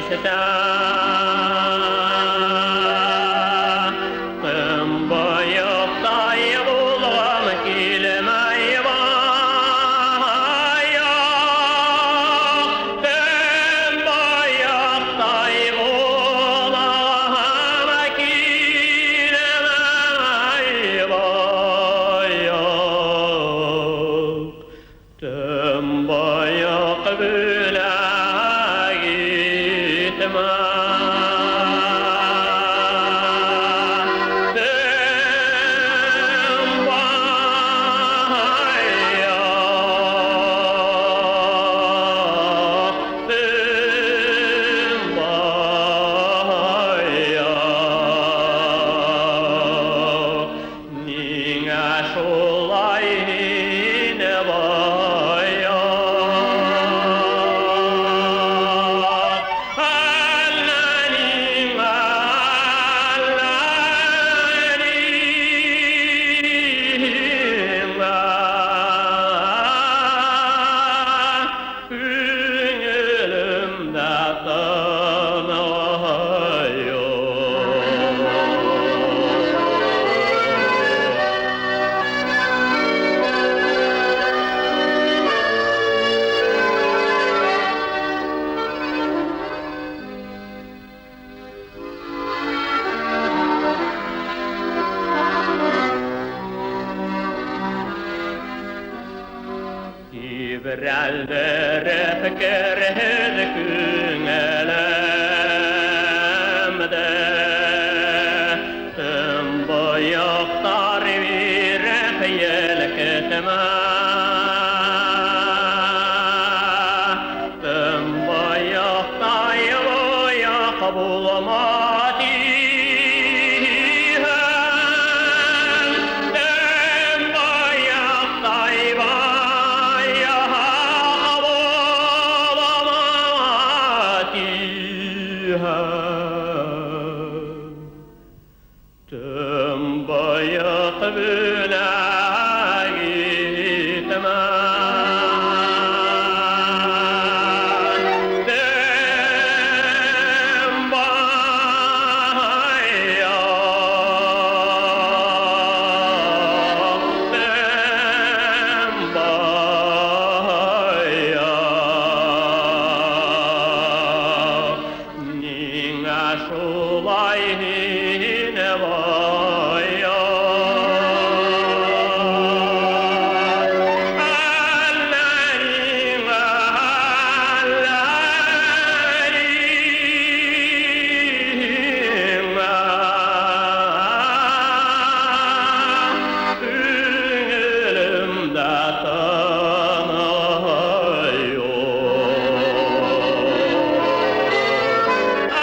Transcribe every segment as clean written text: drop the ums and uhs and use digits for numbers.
Чиста Төнбойоҡтай булғым килмәй бая, Төнбойоҡтай булғым килмәй бая. Төнбойоҡ бүләк итмә. Төнбойоҡ, төнбойоҡ, ниңә шулай һине бояҡ? Әллә ниңә, әллә ниңә күңелемдә тынғы юҡ. Тибрәлдереп керһеҙ күңелемде, Төнбойоҡтар биреп елкетмә. Төнбойоҡтай бойоҡ булма тиһәм, Төнбойоҡтай бойоҡ булма тиһәм. Төнбойоҡ бүләк итмә. Төнбойоҡ, төнбойоҡ, ниңә шулай һине бояҡ? Әллә ниңә, әллә ниңә күңелемдә тынғы юҡ.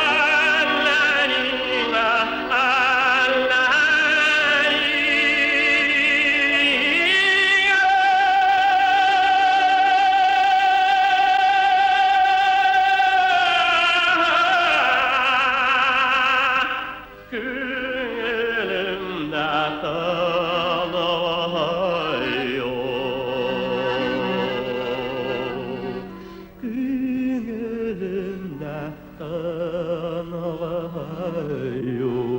Әллә ниңә, әллә ниңә күңелемдә тынғы юҡ. Күңелемдә тынғы юҡ.